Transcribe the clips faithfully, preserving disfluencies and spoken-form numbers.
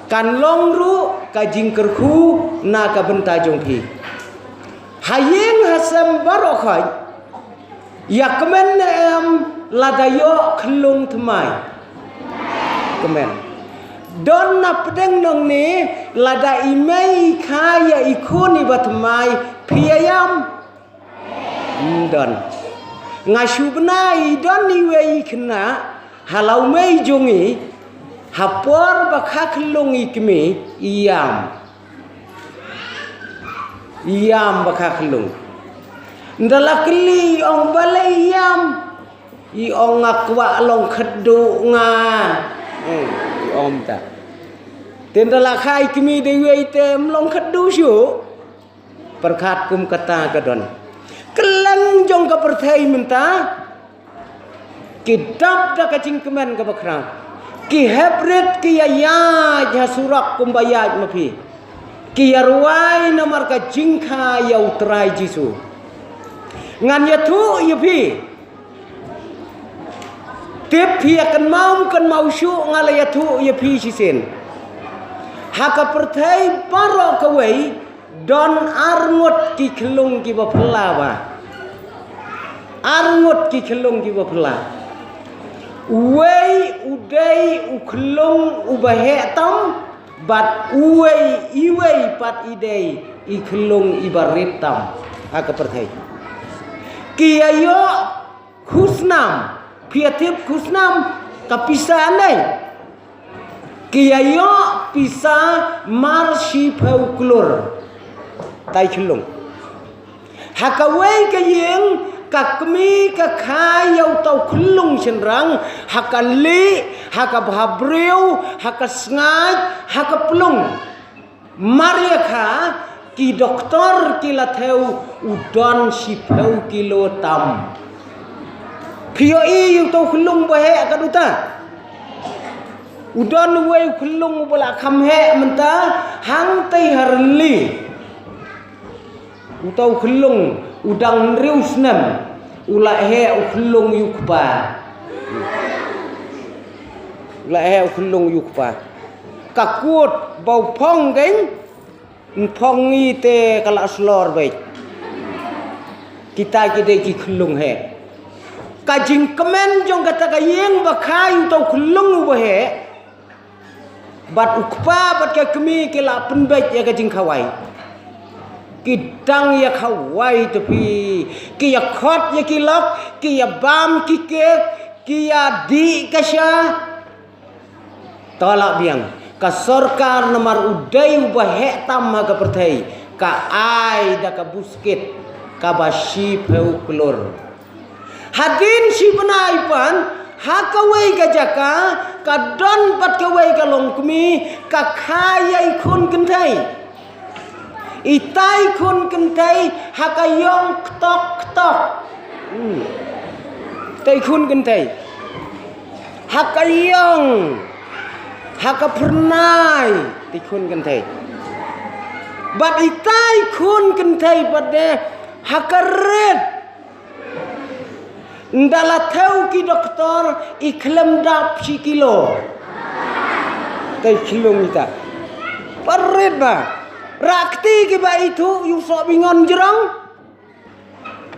Kan long ruh ka jingkyrkhu na ka bynta jong phi. Ha ïing ha sem baroh khoit, ïa kmen ne em lada ïoh khyllung thymmai? Kmen. Don na pdeng nongne, lada i mei i kha ïa i khun iba thymmai, phi ïa ïam? Ym don. Nga shu bna i don iwei i khynnah ha lawmei jong i, ha por ba kha khyllung i kmie, i ïam. I ïam ba kha khyllung. Nda la kylli, i ong balei i ïam? I ong nga kwah long khadduh nga. Hmm, i ong ta. Te nda la kha i kmie da iwei te ym long khadduh shuh. Pyrkhat kum kata ka don. Kylleng jong ka pyrthei mynta ki dap da ka jingkmen kaba khraw. Ki hep rit, ki ïaid ha surok kumba ïaid ma phi. Ki ïarwai namar ka jingkha ïa U Trai Jisu. Ngan ïathuh ïa phi. Tip phi ïa kynmaw kynmaw shuh, nga la ïathuh ïa phi shisien. Ha ka pyrthei baroh kawei don ar ngut ki khyllung kiba phylla ba. Ar ngut ki khyllung kiba phylla. Uwei u dei u khyllung uba heh tam, bad uwei iwei pat i dei i khyllung iba rit tam ha ka pyrthei. Ki ïa ïoh khusnam, phi ïa tip khusnam, ka pisa ne. Ki ïa ïoh pisa mar shiphew klur. Tai khyllung. Ha kawei ka ïing, ka kmie ka kha ïa uta u khyllung shynrang, ha ka lieh, ha ka bhabriew, ha ka sngaid, ha ka plung. Mar ïa kha, ki doktor ki la thew u don shiphew kilo tam. Phi ïohi uta u khyllung ba heh ka uta. U don uwei u khyllung uba la kham heh mynta, hangtei ha Rili. Uta u khyllung u dang hynriew snem, u la heh u khyllung ïa u kpa. U la heh u khyllung ïa u kpa. Ka kut ba u phong keiñ, yn phong ngi te ka la slor beit. Kita ki dei ki khyllung heh. Ka jingkmen jong kata ka ïing ba kha ïa uta u khyllung uba heh. Bad u kpa bad ka kmie ki la pynbeit ïa ka jingkhawai. Ki dang ïa khawai te phi. Ki ïa khot ïa ki lok, ki ïa bam ki kek, ki ïa dih ka sha. To lah biang, ka sorkar namar u dei uba heh tam ha ka pyrthei, ka ai da ka buskit kaba shiphew klur. Hadien shi bnai pat, ha kawei ka jaka, ka don pat kawei ka longkmie, ka kha ïa i khun kynthei. Ita i khun kynthei, ha ka ïong ktok ktok. Hmm. Ita i khun kynthei. Ha ka ïong. Ha ka phyrnai. Ita i khun kynthei. Bad ita i khun kynthei pat de, ha ka rit. Nda la thew ki doktor i khlem dap shi kilo. Te khlung ita. Parit ba. Rakti kiba ithuh ïa u soh byngon jrong.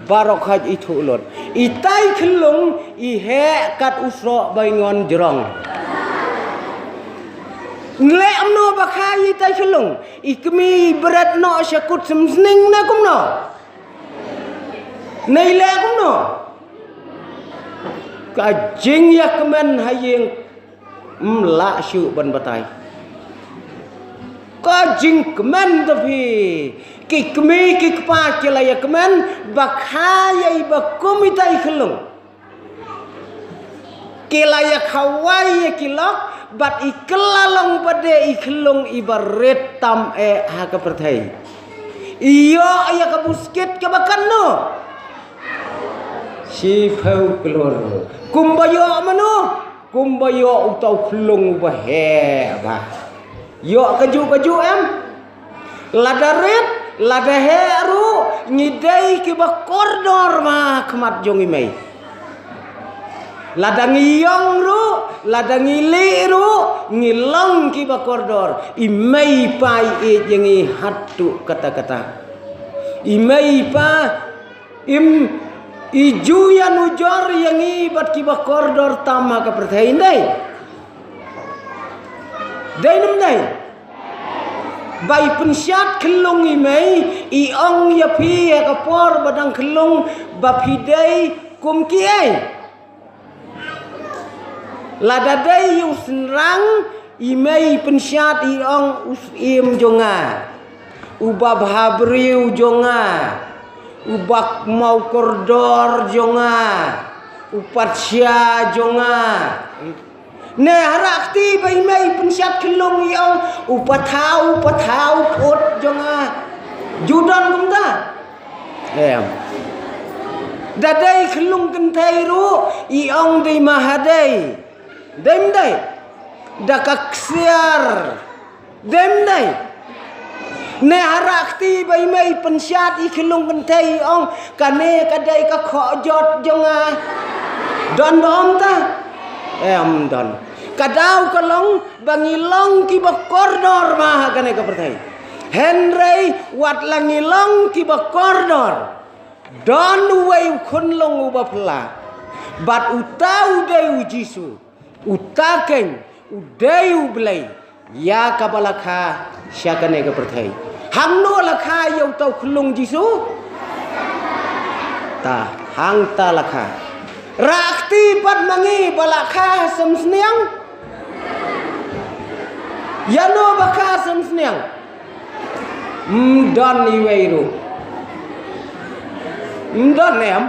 Baroh khaj ithuh lut. Ita i khlung i heh kat u soh byngon jrong. Nleh mno ba kha ita i khlung. I kmie i bret noh sha kut symsning ne kumno. Nei leh kumno? Ka jingïakmen ha ïing ym lah shuh ban batai. Ka jingkmen te phi. Ki kmie ki kpa ki la ïakmen ba kha ïa i ba kum ita i khlung. Ki la ïakhawai ïa ki lok, bad i kylla long pat de i khlung i ba rit tam eh ha ka pyrthei. I ïoh ïa ka buskit kaba katno? Shiphew klur. Kumba ïoh mano? Kumba ïoh uta u khlung uba heh ba. Ïoh kajuh kajuh em? Lada rit, lada heh ruh, ngi dei kiba kordor ma khmat jong i mei. Lada ngi ïong ruh, lada ngi lieh ruh, ngi long kiba kordor. I mei i pa i ïeit ïa ngi haduh katta katta. I mei i pa im i ju ïanujor ïa ngi bad kiba kordor tam ha ka pyrthei, ym dei? Dei ne ym dei? Ba i pynshad khyllung i mei, i ong ïa phi ha ka por ba dang khyllung ba phi dei kum kiei. Lada dei ïa u shynrang, i mei i pynshad i ong, u syiem jong nga, uba bhabriew jong nga, uba kmaw kordor jong nga, u patsha jong nga. Ne ha rah kti ba i mei i pynshad khyllung i ong, u pathaw, u pathaw, u put jong nga. Ju don kumta? Em. Da dei khyllung kynthei ruh i ong dei mahadei. Dei ym dei? Da ka ksiar. Dei ym dei? Ne ha rah kti ba i mei i pynshad i khyllung kynthei i ong, kane ka dei ka khohjot jong nga. Don ba ym ta? Em, don. Ka daw ka long ba ngi long kiba kordor ma ha kane ka pyrthei. Hynrei wat la ngi long kiba kordor, don uwei u khunlung uba phylla. Bad uta u dei u Jisu. Uta keiñ u dei u Blei ïa kaba la kha sha kane ka pyrthei. Hangno la kha ïa uta u khunlung Jisu? Ta, hangta la kha. Rah kti pat ma ngi ba la kha ha sem sniang. Ïano ba kha ha sem sniang? Ym don iwei ruh. Ym don, em?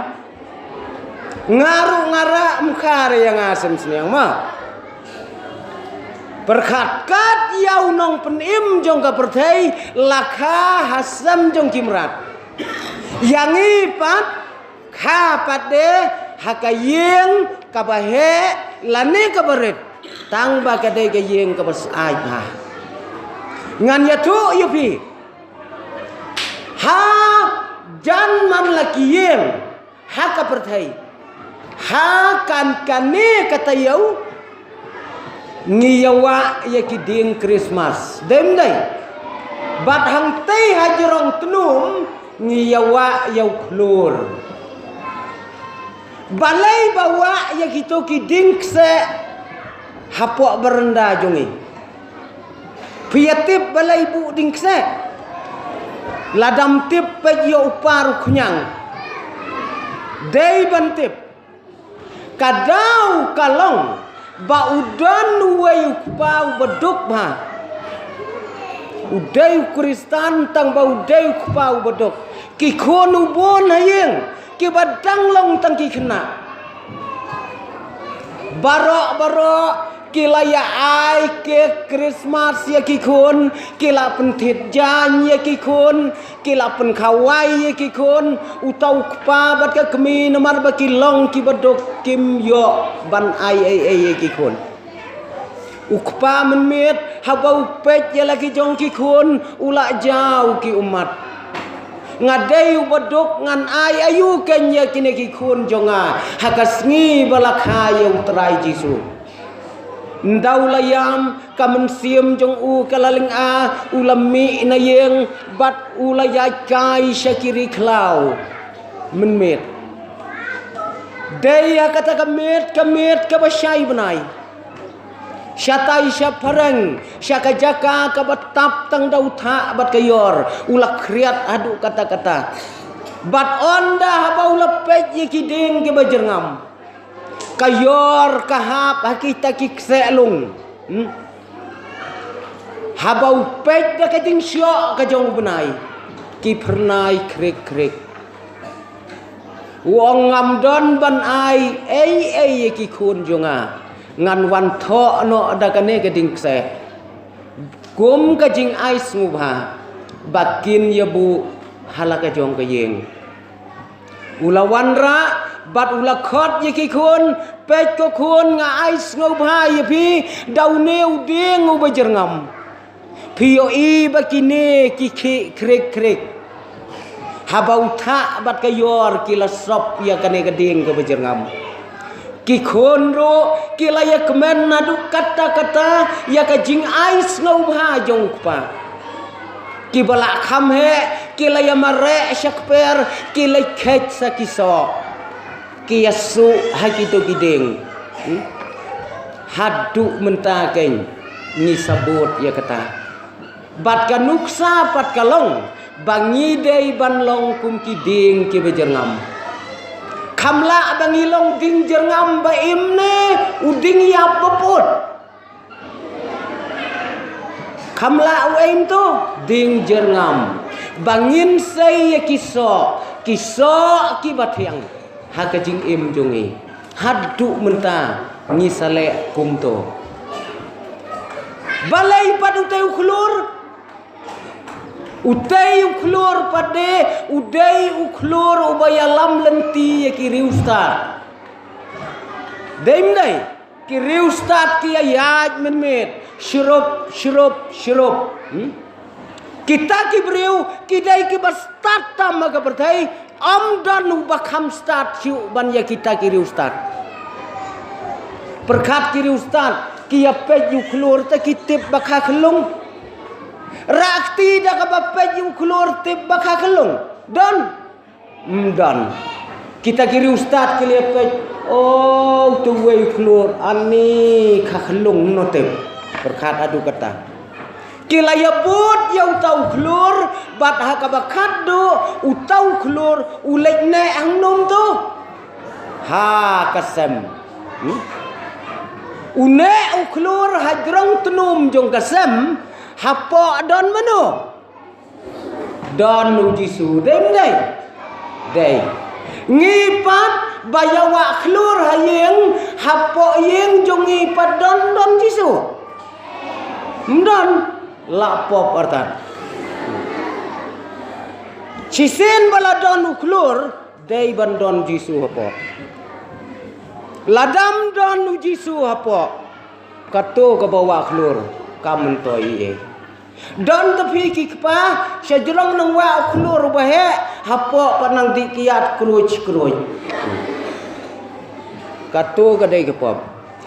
Nga ruh nga rah ym kha re ïa nga sem sniang ma. Pyrkhat kat ïa u nongpynim jong ka pyrthei la kha ha sem jong ki mrad. Ïa ngi pat kha pat de ha ka ïing kaba heh lane kaba rit, tang ba ka dei ka ïing kaba syaid bha. Ngan ïathuh ïa phi, ha jan man la ki ïing ha ka pyrthei, ha kan kane ka taïew ngi ïawah ïa ki dieng Krismas, dei ym dei? Bad hangtei ha jrong tnum ngi ïawah ïa u khlur. Balei ba wah ïa kito ki dieng kseh hapoh baranda jong ngi? Phi ïa tip balei buh dieng kseh? Lada ym tip peit ïa u par u khñiang. Dei ban tip. Ka daw ka long ba u don uwei u kpa uba duk bha. U dei u Khristan tang ba u dei u kpa uba duk. Ki khun u bun ha ïing kiba dang long tang ki khynnah. Baroh baroh ki la ïa ai kek Krismas ïa ki khun, ki la pynthit jaiñ ïa ki khun, ki la pynkhawai ïa ki khun. Uta u kpa bad ka kmie namar ba ki long kiba duk kim ïoh ban ai ei ei ïa ki khun. U kpa mynmiet haba u peit ïa la ki jong ki khun u la jaw ki ummat. Nga dei uba duk, ngan ai aïu keiñ ïa kine ki khun jong nga ha ka sngi ba la kha ïa u Trai Jisu. Ynda u la ïam, ka mynsiem jong u ka la lynga, u la mih na ïing bad u la ïaid kai sha ki ri khlaw mynmiet. Dei ha kata ka miet ka miet kaba shai bnai. Shatai shaphrang sha ka jaka kaba tap tang da u thah bad ka ïor, u la khriat haduh katta katta. Bad ynda haba u la peit ïa ki dieng kiba jyrngam, ka ïor ka hap ha kita ki kseh lung. Hmm? Haba u peit da ka jingshoh ka jong u bnai, ki phyrnai khrik khrik. U ong, ngam don ban ai ei ei ïa ki khun jong nga, ngan wan thoh noh da kane ka dieng kseh kum ka jingai sngewbha ba kin ïa buh ha la ka jong ka ïing. U la wanrah bad u la khot ïa ki khun, peit ko khun, nga ai sngewbha ïa phi da une u dieng uba jyrngam. Phi ïohi ba kine ki khih khrik khrik. Haba u thah bad ka ïor ki la sop ïa kane ka dieng kaba jyrngam. Ki khun ruh ki la ïa kmen naduh katta katta ïa ka jingai sngewbha jong u kpa. Kiba la kham heh ki la ïa mareh sha kper, ki la khet sa ki soh, ki ïa suh ha kito ki dieng. Hmm? Haduh mynta keiñ ngi sa bud ïa kata. Bad ka nuksa pat ka long ba ngi dei ban long kum ki dieng kiba jyrngam. Kham lah ba ngi long dieng jyrngam ba im ne u dieng ïap ba put. Kham lah u im to dieng jyrngam ba ngin sei ïa ki soh, ki soh kiba thiang ha ka jingim jong ngi. Haduh mynta ngi sa leh kumto. Balei pat utei u khlur? Utei u khlur pat de u dei u khlur uba ïalam lynti ïa ki riewstad. Dei ym dei? Ki riewstad ki ïaid mynmiet, shrup shrup shrup. Hmm? Kita ki briew ki dei kiba stad tam ha ka pyrthei, ym don uba kham stad shuh ban ïa kita ki riewstad. Pyrkhat ki riewstad ki ïa peit ïa u khlur te ki tip ba kha khyllung. Rah kti da kaba peit ïa u khlur tip ba kha khyllung. Don? Ym don. Kita ki riewstad ki la ïa peit, oh, utu uwei u khlur, ani kha khyllung, no tip. Pyrkhat haduh katta. Ki la ïa bud ïa uta u khlur, bad ha kaba khatduh uta u khlur u leit neh hangno to? Ha ka sem. Hmm? U neh u khlur ha jrong tnum jong ka sem, hapoh don mano? Don u Jisu. Dei ym dei? Dei. Ngi pat ba ïa wah khlur ha ïing, hapoh ïing jong ngi pat don, don Jisu? Ym don. La pop artat. Shisien ba la don u khlur, dei ban don Jisu hapoh. Lada ym don u Jisu hapoh, kato kaba wah khlur kam myntoi ei ei. Don te phi ki kpa, sha jrong nang wah u khlur uba heh, hapoh pat nang dih kiad kruj kruj. Kato ka dei ka pop.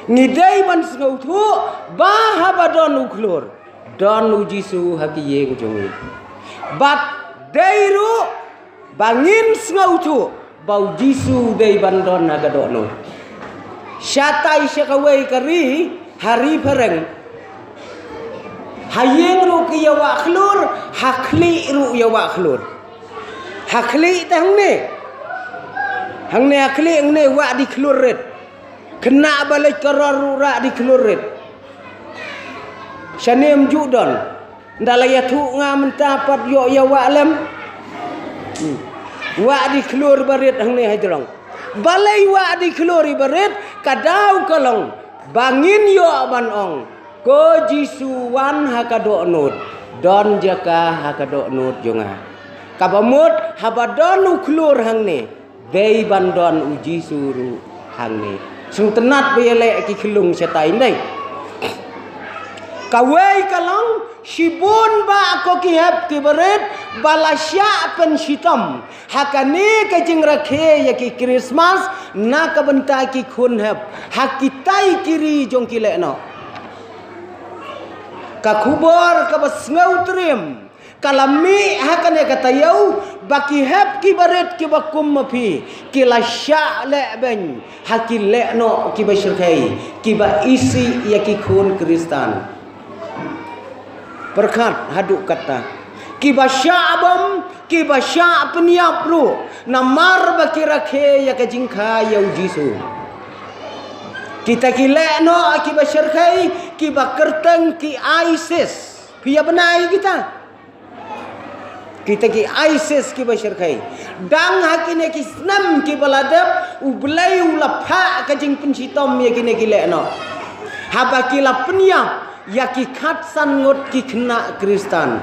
Ngi dei ban sngewthuh ba haba don u khlur, don u Jisu ha ki ïing jong ngi. Bad dei ruh ba ngin sngewthuh ba u Jisu dei ban don ha ka dohnud. Shatai sha kawei ka ri, ha ri phareng, ha ïing ruh ki ïa wah khlur, ha khlieh ruh ïa wah khlur. Ha khlieh te hangne, hangne ha khlieh hangne wah dih khlur rit. Khynnah ba leit ka ror ruh rah dih khlur rit. Shane ym ju don. Nda la ïathuh nga mynta pat ïoh ïa wah lem. Hmm. Wah dih khlur barit hangne ha jrong. Balei wah dih khlur i barit? Ka daw ka long ba ngin ïoh ban ong, ko Jisu wan ha ka dohnud, don jaka ha ka dohnud jong nga. Kaba mut haba don u khlur hangne, dei ban don u Jisu ruh hangne. Sngewtynnat ba ïaleh ki khyllung shatai, ym dei? Kawei ka long, shibun bah ko ki hep ki barit ba la shah pynshitom ha kane ka jingrakhe ïa ki Krismas na ka bynta ki khun hep ha kitai ki ri jong ki lehnoh. Ka khubor kaba sngewtriem ka la mih ha kane ka taïew ba ki hep ki barit kiba kum ma phi ki la shah lehbeiñ ha ki lehnoh kiba shyrkhei, kiba isih ïa ki khun Khristan. Pyrkhat haduh katta. Kiba shah bom, kiba shah pynïap ruh namar ba ki rakhe ïa ka jingkha ïa u Jisu. Kita ki lehnoh kiba shyrkhei kiba kyrteng ki ISIS. Phi ïa bnai kita? Kita ki ISIS kiba shyrkhei. Dang ha kine ki snem kiba la dep, U Blei u la phah ka jingpynshitom ïa kine ki lehnoh. Haba ki la pynïap ïa ki khatsan ngut ki khynnah Khristan.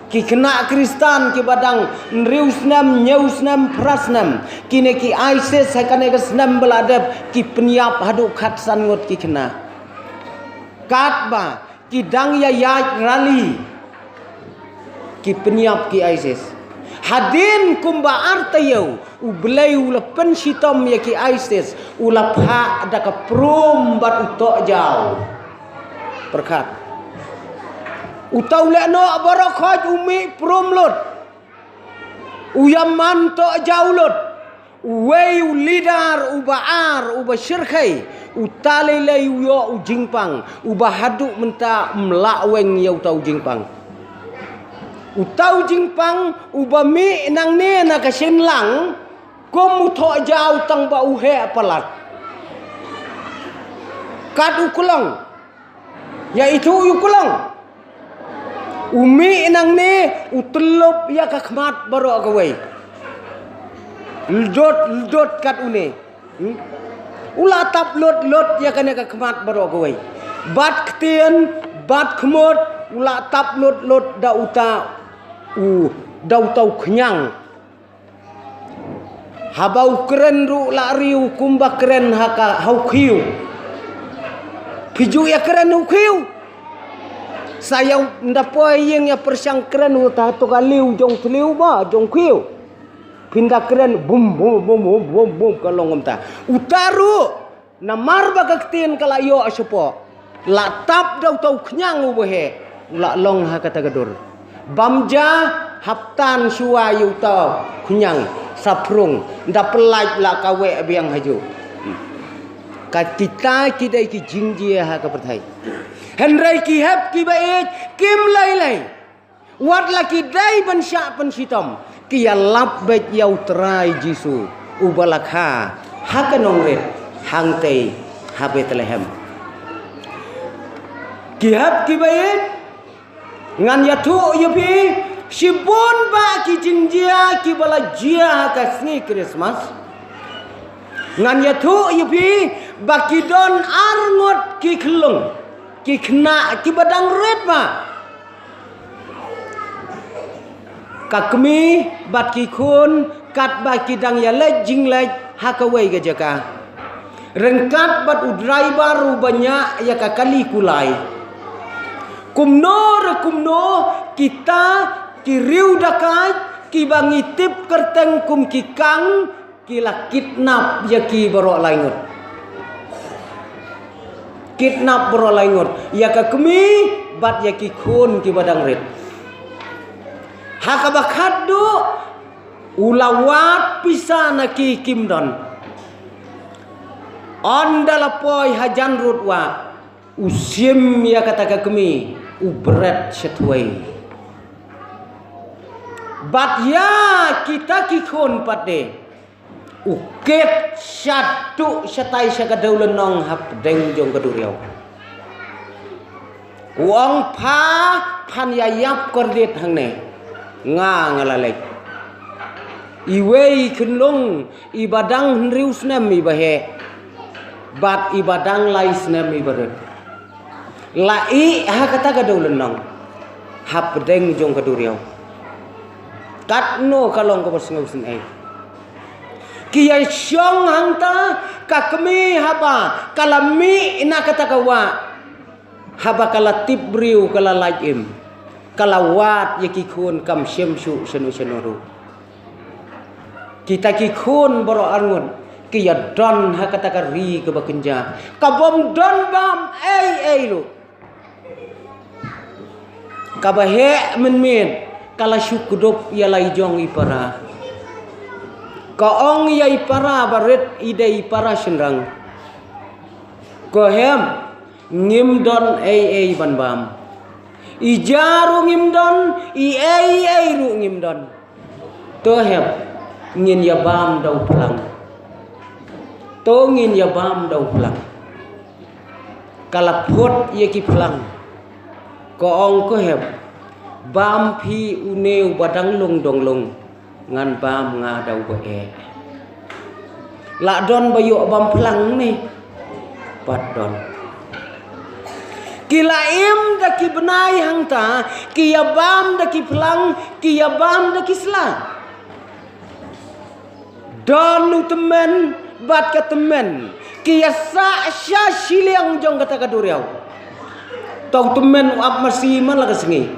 Ki khynnah Khristan kiba dang hynriew snem, hynñiew snem, phra snem. Kine ki ISIS ha kane ka snem ba la dep ki pynïap haduh khatsan ngut ki khynnah. Katba ki dang ïa ïaid rally, ki pynïap ki ISIS. Hadien kumba ar taïew, U Blei u la pynshitom ïa ki ISIS, u la phah da ka prom bad u tohjaw. Pyrkhat. Uta u lehnoh baroh khoit u mih prom lut. U ïaman tohjaw lut. Uwei u leader uba ar, uba shyrkhei, uta lei lei u ïoh u jingpang, uba haduh mynta ym lah weng ïa uta u jingpang. Uta u jingpang, uba mih nangne na ka shynlang, kum u tohjaw tang ba u heh palat. Kat u klong. Ïa itu u klong. U mih nangne, u tyllup ïa ka khmat baroh kawei. Ldot, ldot kat une. Hmm? U la tap lut, lut ïa kane ka khmat baroh kawei. Bad ktien, bad khmut, u la tap lut, lut da uta u, da uta u khñiang. Haba u kren ruh la riew kumba kren ha ka, ha u khiew. Phi ju ïa kren u khiew. Sa ïa nda poi ïing ïa pyrshang kren uta to ka liew jong thliew ba jong khiew. Phin da kren bum bum bum bum bum bum ka long kumta. Uta ruh Namar ba ka ktien ka la ïoh shapoh. La tap da uta u khñiang uba heh. U la long ha kata ka dur. Bam ja haptan shuwa ïa uta u khñiang sa phrung. Da pyllait la ka weh biang hajuh. Ka kita ki dei ki jingjia ha ka pyrthei. Hynrei ki hep kiba ïeit kim lei lei. Wat la ki dei ban shah pynshitom, ki ïalap beit ïa u Trai Jisu, uba la kha ha ka nongrit hangtei ha Bethlehem. Ki hep kiba ïeit, ngan ïathuh ïa phi shibun bah ki jingjia kiba la jia ha ka sngi Krismas. Ngan ïathuh ïa phi ba ki don ar ngut ki khyllung, ki khynnah kiba dang rit bah. Ka kmie bad ki khun katba ki dang ïaleit jingleit ha kawei ka jaka. Ryngkat bad u driver uba ñiah ïa ka kali kulai. Kumno re kumno kita ki riew dakaid kiba ngi tip kyrteng kum ki kang, ki la kidnap ïa ki baroh lai ngut. Kidnap baroh lai ngut. Ïa ka kmie bad ïa ki khun kiba dang rit. Ha kaba khatduh u la wad pisa na ki kim don. Ynda la poi hajan rud wah. U shim ïa kata ka kmie, u bret shatwei. Bad ïa kita ki khun pat de. U kit shaduh shatai sha ka dewlynnong hapdeng jong ka duriaw. U ong pha phan ïa ïap kordit hangne. Nga nga la leit. Iwei i khyllung iba dang hynriew snem iba heh. Bad iba dang lai snem iba rit. La ih ha kata ka dewlynnong. Hapdeng jong ka duriaw. Katno ka long kaba sngewsynei. Ki ïa shong hangta ka kmie haba ka la mih na kata ka wah. Haba ka la tip briew ka la lait im. Ka la wad ïa ki khun kam shym shuh shano shano ruh. Kita ki khun baroh arngut ki ïa don ha kata ka ri kaba kynja. Ka bym don bam ei ei ruh. Kaba heh mynmiet ka la shu kdup ïa la i jong i para. Ka ong ïa i para ba rit i dei i para shynrang. Ko hem. Ngim don ei ei ban bam. I ja ruh ngim don, i ei ei ruh ngim don. To hep ngin ïa bam da u phlang. To ngin ïa bam da u phlang. Ka la phut ïa ki phlang. Ko ong ko hep. Bam phi une uba dang lung dong lung. Ngan bam nga da uba eh. La don ba ïoh bam phlang ne. Pat don. Ki la im da ki bnai hangta, ki ïa bam da ki phlang, ki ïa bam da ki sla. Don u tymmen bad ka tymmen ki ïa sah sha shiliang jong kata ka duriaw. To u tymmen u ap masi man la ka sngi.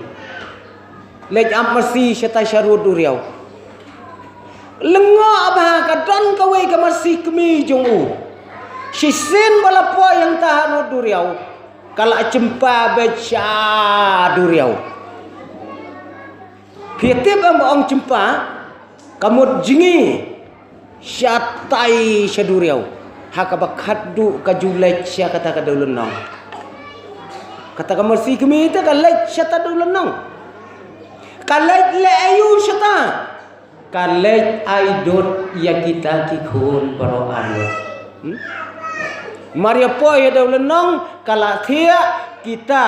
Leit ap masi shata sha rud duriaw. Lyngngoh ba ka don kawei ka masi kmie jong u. Shisien ba la poi hangta ha rud duriaw, ka la chympa beit sha duriaw. Phi tip em ba ong chympa? Ka mut jngi shatai sha duriaw. Ha kaba khatduh ka ju leit sha kata ka dewlynnong. Kata ka masi kmie te ka leit sha ta dewlynnong. Ka leit leh aïu shata? Ka leit ai dud ïa kita ki khun baroh arngut. Hmm? Mar ïa poi ha dewlynnong ka la thiah kita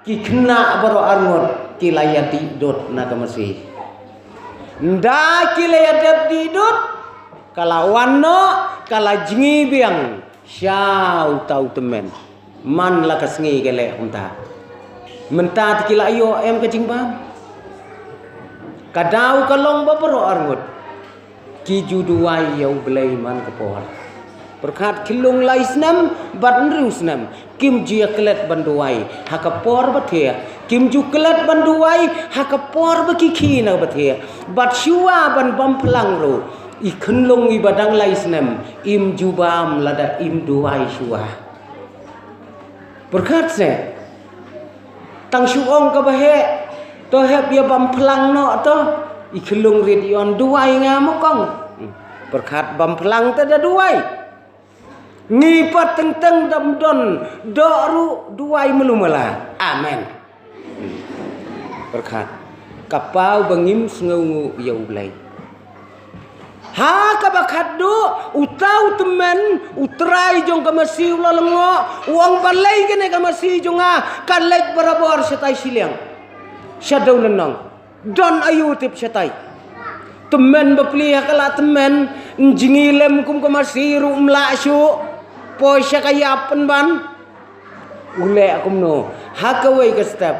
ki khynnah baroh arngut ki la ïa dih dud na ka masi. Ynda ki la ïa dep dih dud, ka la wan noh, ka la jngi biang sha uta u tymmen. Man la ka sngi ka leh kumta. Mynta te ki la ïoh em ka jingbam? Ka daw ka long ba baroh arngut ki ju duwai ïa U Blei man ka por. Pyrkhat, khyllung lai snem bad hynriew snem kim ju ïa klet ban duwai ha ka por ba thiah. Kim ju klet ban duwai ha ka por ba ki khie na ba thiah. Bad shuwa ban bam phlang ruh, i khyllung iba dang lai snem im ju bam lada im duwai shuwa. Pyrkhat se. Tang shu ong kaba heh, to hep ïa bam phlang noh to. I khyllung rit ïoh duwai nga mo kong. Hmm. Pyrkhat bam phlang te da duwai. Ngi pat teng teng dam don doh ruh duwai malu mala. Amen. Hmm. Pyrkhat. Ka paw ba ngim sngewnguh ïa U Blei. Ha kaba khatduh, uta u tymmen, u trai jong ka masi u la lyngngoh, u ong balei kane ka masi jong nga ka leit barabor shatai shiliang. Sha dewlynnong. Don aïu tip shatai? Tymmen bapli ha ka la tymmen, ym jngi lem kum ka masi ruh ym lah shuh. Poi sha ka ïap pynban. U leh kumno? Ha kawei ka step,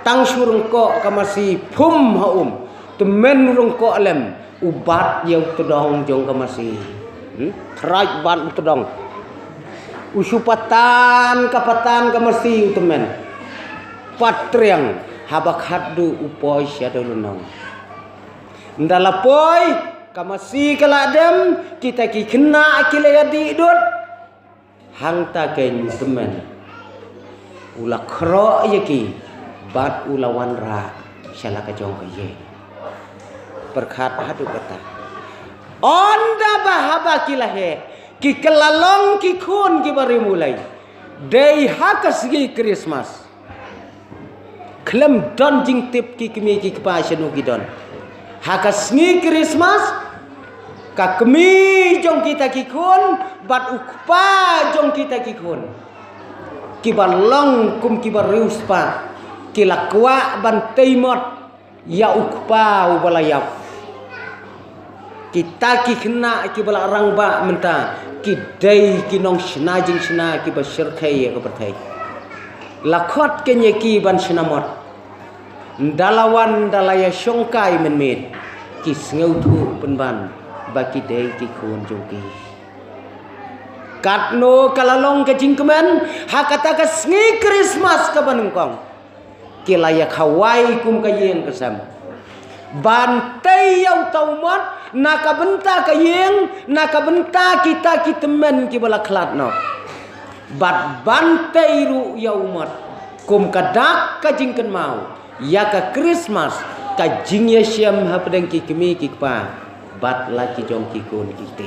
tang shu ryngkoh ka masi, phum ha um. Tymmen ryngkoh lem, u bat ïa u tdong jong ka masi. Hmm? Thraj bat u tdong. U shu patan ka patan ka masi u tymmen. Pat triang, haba khatduh u poi sha dewlynnong. Ynda la poi, ka masi ka la dem, kita ki khynnah ki la ïa dih dud. Hangta keiñ u tymmen u la khroh ïa ki bad u la wanrah sha la ka jong ka ïing. Pyrkhat haduh kata. Ynda ba haba ki la heh, ki kylla long ki khun kiba rim u lei. Dei ha ka sngi Krismas. Khlem don jingtip ki kmie ki kpa shano ki don. Ha ka sngi Krismas, ka kmie jong kita ki khun bad u kpa jong kita ki khun, kiba long kum kiba riewspah, ki la kwah ban tei mot ïa u kpa uba la ïap. Kita ki khynnah kiba la rangbah mynta ki dei ki nongshna jingshna kiba shyrkhei ïa ka pyrthei. La khot keiñ ïa ki ban shna mot. Ynda la wan, ynda la ïa shongkai mynmiet, ki sngewthuh pynban ba ki dei ki khun jong ki. Katno ka la long ka jingkmen ha kata ka sngi Krismas kaba nyngkong. Ki la ïa khawai kum ka ïing ka sem ban tei ïa uta u mot na ka bynta ka ïing, na ka bynta kita ki tymmen kiba la khlad noh. Bad ban tei ruh ïa u mot kum ka dak ka jingkynmaw ïa ka Krismas, ka jingïashem hapdeng ki kmie ki kpa bad la ki jong ki khun ki kti.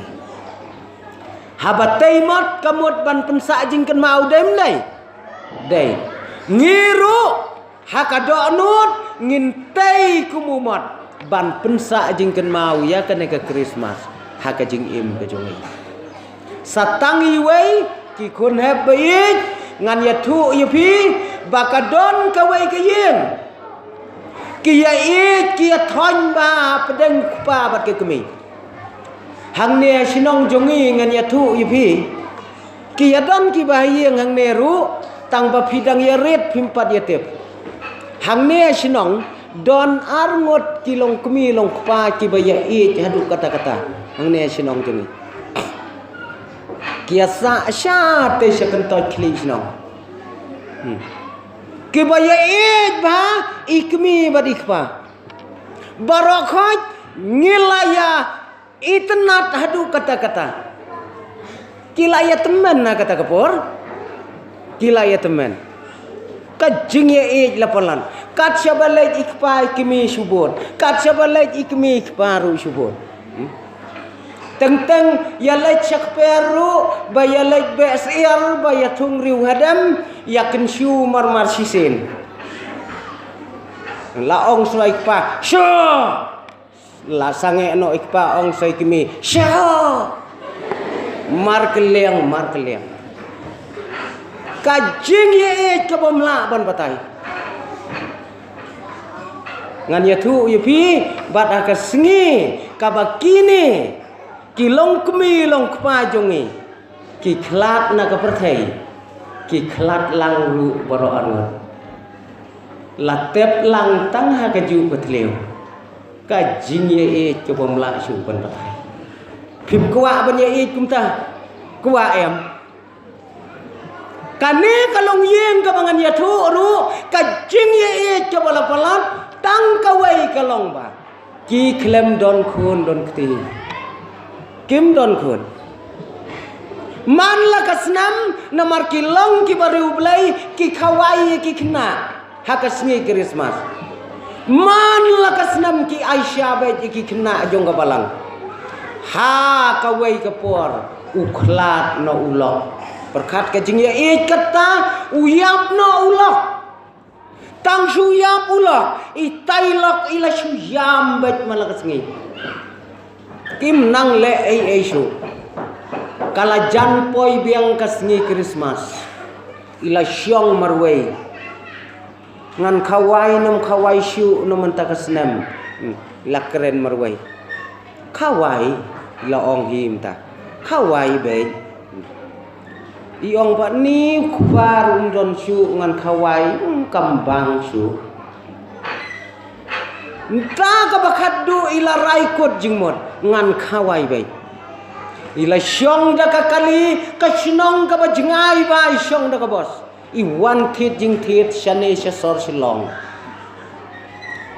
Haba tei mot ka mut ban pynsah jingkynmaw, dei ym dei? Dei. Ngi ruh ha ka dohnud ngin tei kum u mot ban pynsah jingkynmaw ïa kane ka Krismas ha ka jingim ka jong ngi. Sa tang iwei, ki khun hep ba ïeit, ngan ïathuh ïa phi ba ka don kawei ka ïing, ki ïa ïeit, ki ïa thoiñ bha hapdeng u kpa bad ka kmie. Hangne ha shnong jong ngi ngan ïathuh ïa phi, ki ïa don kiba ha ïing hangne ruh, tang ba phi dang ïa rit phim pat ïa tip. Hangne ha shnong don ar ngut ki longkmie longkpa kiba ïa ïeit haduh katta katta. Hangne ha shnong jong ngi ki ïa sah shatei sha kyntoit khlieh shnong. Hmm. Kiba ïa ïeit bha i kmie bad i kpa. Baroh khoit Ngi la ïa itynnad haduh katta katta. Ki la ïa tymmen na kata ka por. Ki la ïa tymmen. Ka jingïaieit la palat. Kat shaba leit i kpa i kmie shu bud. Kat shaba leit i kmie i kpa ruh shu bud. Hmm? Teng teng ïa leit sha kper ruh, ba ïa leit beh syiar, ba ïa thung riewhadem, ïa kynshew marmar shisien. La ong shuwa i kpa, sha! La sangeh noh i kpa, ong shuwa i kmie, sha! Markylliang, markylliang. Ka jingïaieit ka bym lah ban batai. Ngan ïathuh ïa phi, bad ha ka sngi kaba kine ki longkmie longkpa jong ngi ki khlad na ka pyrthei, ki khlad lang ruh baroh arngut. La tep lang tang ha kajuh ka thliew. Ka jingïaieit ka bym lah shuh ban batai. Phim kwah ban ïaieit kumta? Kwah em? Kane ka longïing kaba ngan ïathuh ruh, ka jingïaieit kaba la palat, tang kawei ka long ba ki khlem don khun don kti. Kim don khun. Man la ka snem, namar ki long kiba riewblei, ki khawai ïa ki khynnah ha ka sngi Krismas. Man la ka snem ki ai sha beit ïa ki khynnah jong ka balang. Ha kawei ka por u khlad noh u lok. Pyrkhat ka jingïaieit kata, u ïap noh u lok. Tang shu ïap u lok, itai lok i la shu ïam beit man la ka sngi. Kim nang leh ei ei shuh. Ka la jan poi biang ka sngi Krismas. I la shong marwei. Ngan khawai, nym khawai shuh, nym mynta ka snem. Hmm, i la kren marwei. Khawai, i la ong hi mynta. Khawai beit. I ong pat ni, u kpa ruh um don shuh, ngan khawai, hmm, kam bang shuh. Mynta kaba khatduh i la rai kut jingmut, ngan khawai beit. I la shong da ka kali, ka shnong kaba jngai bha, i shong da ka bos. I wan thied jingthied shane sha sor Shillong.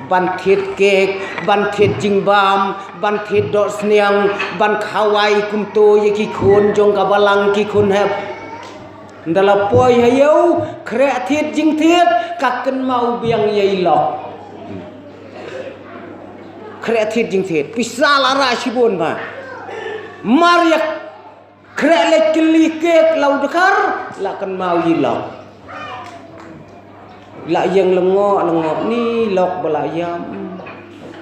Ban thied kek, ban thied jingbam, ban thied dohsniang, ban khawai kumto ïa ki khun jong ka balang, ki khun hep. Ynda la poi ha ïew, khreh thied jingthied, ka kynmaw biang ïa i lok. Khreh thied jingthied, pisa la rah shibun bha. Mar ïa khreh leit kylli kek la u dkhar, la kynmaw ïa i lok. La ïeng lyngngoh lyngngoh, ni lok ba la ïam.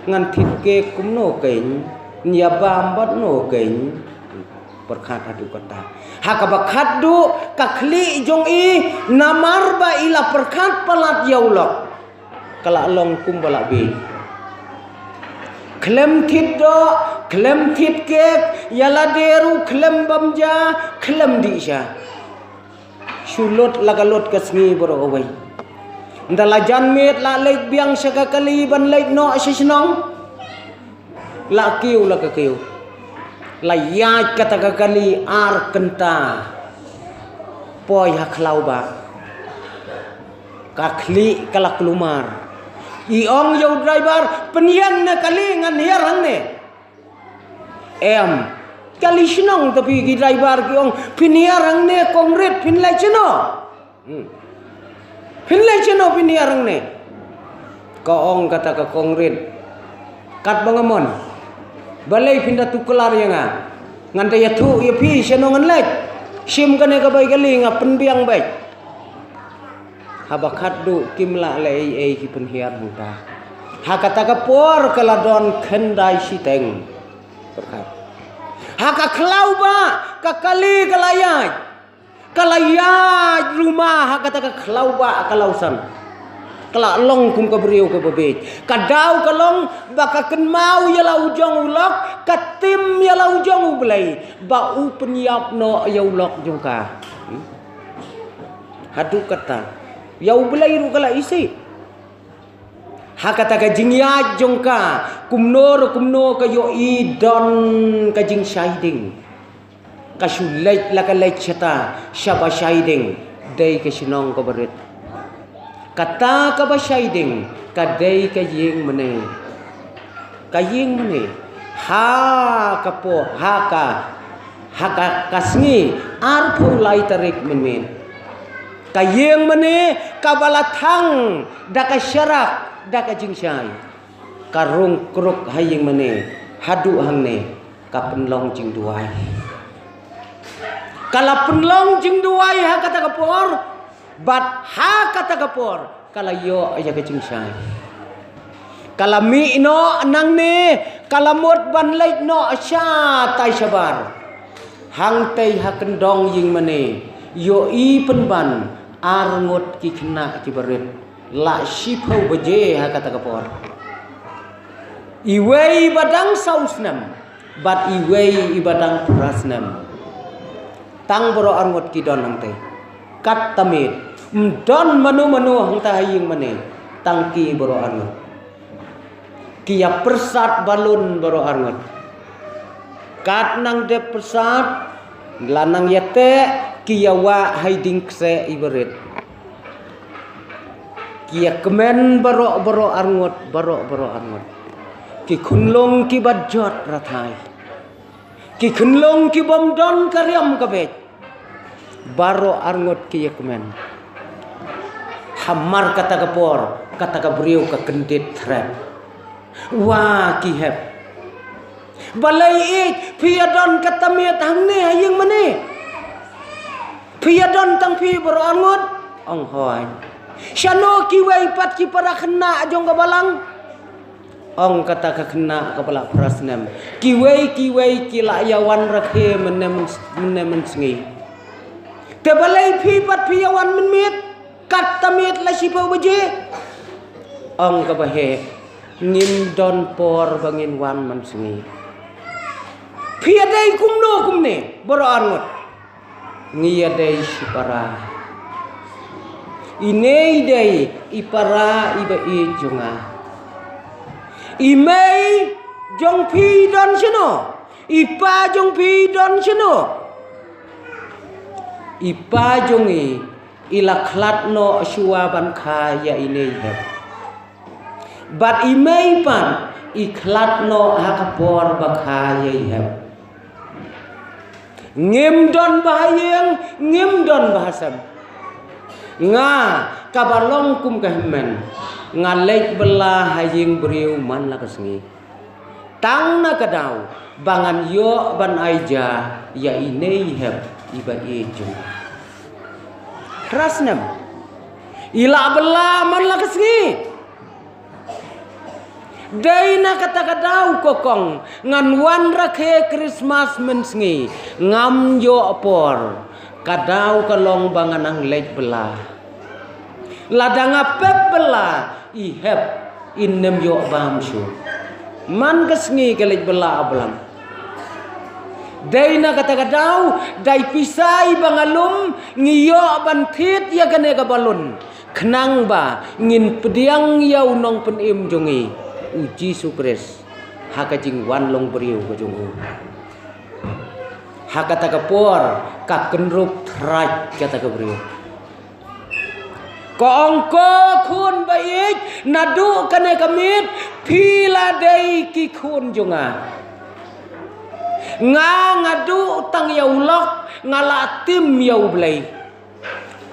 Ngan thied kek kumno kein, ïa bam bad no kein. Pyrkhat haduh katta. Ha kaba khatduh ka khlieh jong i, namar ba i la pyrkhat palat ïa u lok. Ka la long kumba la bieit. Khlem thied doh, khlem thied kek, ïa lade ruh khlem bam ja, khlem dih sha. Shu lut la ka lut ka sngi baroh kawei. Ynda la jan miet la leit biang sha ka kali ban leit noh sha shnong. La kiew la ka kiew. La ïaid kata ka kali ar kynta. Poi ha khlaw ba. Ka khlieh ka la klumar. I ong ïa u driver, pynïeng ne kali ngan hiar hangne. Em. Kali shnong tapi ki driver ki ong, pynhiar hangne kongrit pynleit shano. Hmm. Pynleit shano pynhiar hangne. Ka ong kata ka kongrit. Katba nga mon. Balei phin da tuklar ïa nga. Ngan da ïathuh ïa phi shano ngan leit. Shim kane ka bai kali nga pynbiang beit. Haba khatduh kim lah leh ei ei ki pynhiar hangta. Ha kata ka por ka la don khyndai shiteng. Pyrkhat. Ha ka khlaw ba ka kali ka la ïaid. Ka la ïaid ruma ha kata ka khlaw ba ka la usan. Ka la long kum ka briew kaba bieit. Ka daw ka long ba ka kynmaw ïa la u jong u lok, ka tim ïa la u jong U Blei ba u pynïap noh ïa u lok jong ka. Hmm? Haduh katta. Ïa U Blei ruh ka la isih. Ha kata ka jingïaid jong ka, kumno re kumno ka ïohi don ka jingshai ding. Ka shu leit la ka leit shata, shaba shai ding, dei ka shnong kaba rit. Kata kaba shai ding, ka dei ka ïing mane. Ka ïing mane, ha ka por, ha ka, ha ka, ka sngi arphew lai tarik mynmiet. Ka ïing mane kaba la thang da ka sharak, da ka jingshai. Ka rung kruk ha ïing mane, haduh hangne, ka pynlong jingduwai. Ka la pynlong jingduwai ha kata ka por, bad ha kata ka por, ka la ïoh ïa ka jingshai. Ka la mih noh nangne, ka la mut ban leit noh shatai shabar. Hangtei ha kyndong ïing mane, ïohi pynban, arngut ki khynnah kiba rit. La shiphew baje ha kata ka por. Iwei ba dang saw snem, bad iwei iba dang phra snem. Tang baroh arngut ki don hangtei. Kat tamiet, ym don mano mano hangta ha ïing mane, tang ki baroh arngut. Ki ïa pyrsad balun baroh arngut. Kat nang dep pyrsad, la nang ïa teh, ki ïa wah ha i dieng kseh iba rit. Ki ïa kmen baroh baroh arngut, baroh baroh arngut. Ki khunlung kiba jot rathai. Ki khunlung ki bym don ka riam ka beit. Baroh arngut ki ïa kmen. Hamar kata ka por, kata ka briew ka kyndit threp. Wa ki hep. Balei ïeit, phi ïa don kata miet hangne ha ïing mane. Phi ïa don tang phi baroh arngut, ong hooid. Shano kiwei pat ki para khynnah jong ka balang. Ong kata ka khynnah kaba la phra snem. Kiwei, kiwei, ki la ïa wan rakhe mynne myn-, mynne mynsngi. Te balei phi pat phi ïa wan mynmiet, kat tamiet la shiphew baje. Ong kaba heh, ngim don por ba ngin wan mynsngi. Phi ïa dei kumno kumne, baroh arngut. Ngi ïa dei shipara. Ine i dei i para iba ïeit jong nga. I mei jong phi don shano? I pa jong phi don shano? I pa jong i, i la khlad noh shuwa ban kha ïa ine i hep. Bad i mei pat, i khlad noh ha ka por ba kha ïa i hep. Ngim don ba ha ïing, ngim don ba ha sem. Nga, kaba long kum ka hynmen, nga leit bylla ha ïing briew man la ka sngi. Tang na ka daw, ba ngan ïoh ban ai ja, ïa ine i hep, iba ïeit jong nga. Phra snem. I la bylla man la ka sngi. Dei na kata ka daw ko kong, ngan wan rakhe Christmas mynsngi, ngam ïoh por, ka daw ka long ba ngan nang leit bylla. Lada nga pep bylla, i hep, in ym ïoh bam shuh. Man ka sngi ka leit bylla ha blang. Dei na kata ka daw, da i pisa iba nga lum, ngi ïoh ban thied ïa kane ka balun. Khnang ba ngin pdiang ïa u nongpynim jong ngi, u Jisu Khrist, ha ka jingwan long briew ka jong u. Ha kata ka por, ka kynrup thraid kata ka briew. Ka ong, ko khun ba ïeit, naduh kane ka miet, phi la dei ki khun jong nga. Nga nga duh tang ïa u lok, nga la tim ïa u Blei.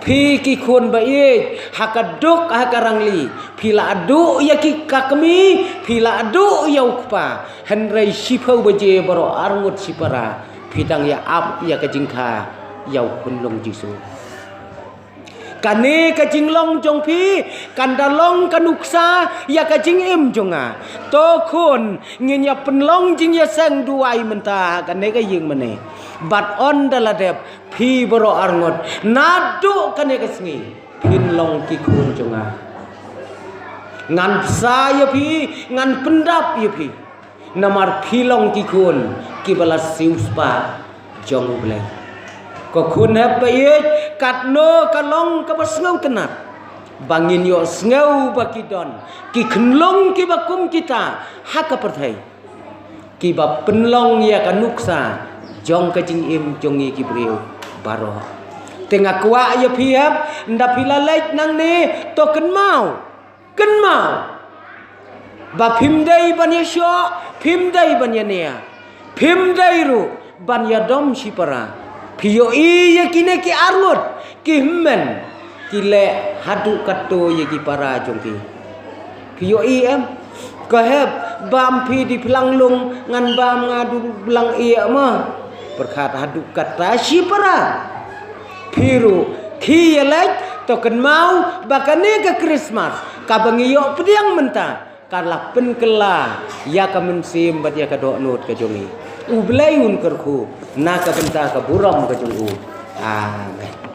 Phi ki khun ba ïeit, ha ka duk ha ka rangli, phi la duh ïa ki ka kmie, phi la duh ïa u kpa, hynrei shiphew baje baroh arngut shipara, phi dang ïa ap ïa ka jingkha, ïa u khunlung Jisu. Kane ka jinglong jong phi, kan da long ka nuksa, ïa ka jingim jong nga. To khun, ngin ïa pynlong jingïaseng duwai mynta, kane ka ïing mane. Bad ynda la dep, phi baroh arngut, naduh kane ka sngi, phin long ki khun jong nga. Ngan bsa ïa phi, ngan pyndap ïa phi. Namar phi long ki khun, kiba la siewspah jong u Blei. Ko khun hep ba ïeit, katno ka long kaba sngewtynnat. Ba ngin ïohsngew ba ki don, ki khunlung kiba kum kita, ha ka pyrthei. Kiba pynlong ïa ka nuksa, jong ka jingim jong ngi ki briew, baroh. Te nga kwah ïa phi hep, ynda phi la leit nangne, to kynmaw. Kynmaw. Ba phim dei ban ïashoh, phim dei ban ïania, phim dei ruh ban ïadom shipara. Phi ïohi ïa kine ki arngut, ki hynmen, ki leh haduh katto ïa ki para jong ki. Phi ïohi em? Ka hep, bam phi di phlang lung, ngan bam nga du blang ïa ma. Pyrkhat haduh katta shipara. Phi ruh, khie ïa leit, to kynmaw, ba kane ka Christmas, kaba ngi ïoh pdiang mynta, ka la pynkylla ïa ka mynsiem bad ïa ka dohnud ka jong ngi. U Blei un kyrkhu na ka bynta ka burom ka jong u. Amen.